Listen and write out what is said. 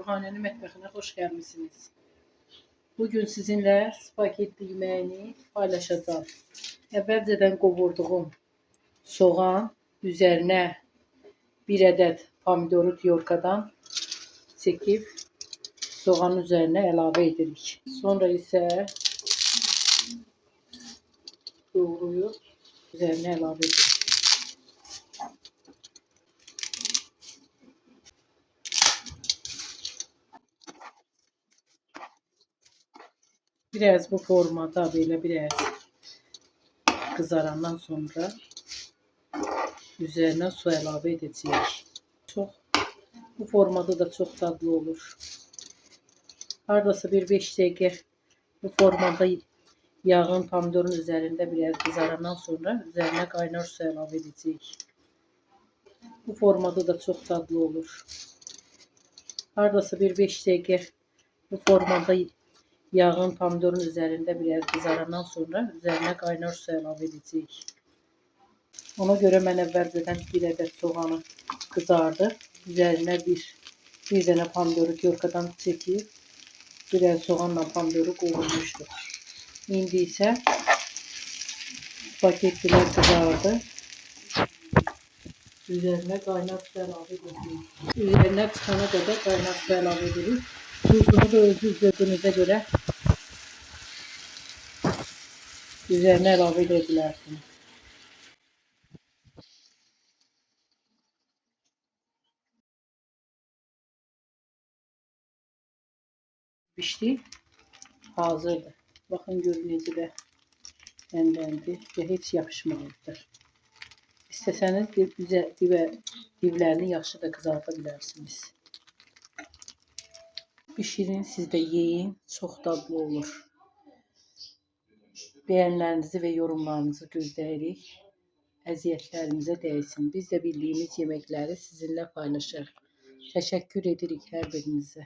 Ruhanenin mətbəxinə xoş gəlmisiniz. Bugün sizinlə spagetti yeməyini paylaşacağım. Əvvəlcədən qovurduğum soğan, üzərinə bir ədəd pomidoru tiyorkadan çəkib soğanın üzərinə əlavə edirik. Sonra isə doğrayıb üzərinə əlavə edirik. Biraz bu formada belə biraz qızarandan sonra üzərinə su əlavə edəcəyik. Bu formada da çox dadlı olur. Hardasa bir 5 dəqiqə bu formada yağın pomidorun üzərində biraz qızarandan sonra üzərinə qaynar su əlavə edəcəyik. Bu formada da çox dadlı olur. Hardasa bir 5 dəqiqə bu formada yağın pomidorun üzərində biraz qızarandan sonra üzərinə qaynar su əlavə edəcəyik. Ona görə mən əvvəlcədən bir ədəd soğanı qızardı. Üzərinə bir dənə pomidoru tiyorkadan çəkib biraz soğanla pomidoru qovurmuşduq. İndi isə spagettilər qızardı. Üzərinə qaynar su əlavə edirik. Üzərinə çıxana qədər qaynar su əlavə edirik. Tuzunu da özünüz zövqünüzə görə üzərinə əlavə edə bilərsiniz. Pişdi, hazırdır. Baxın görün necə də rəndləndi və heç yapışmalıdır. İstəsəniz diblərini yaxşı da qızarda bilərsiniz. Pişirin, siz də yeyin, çox dadlı olur. Bəyənlərinizi və yorumlarınızı gözləyirik. Əziyyətlərimizə dəysin. Biz də bildiyimiz yeməkləri sizinlə paylaşırıq. Təşəkkür edirik hər birinizə.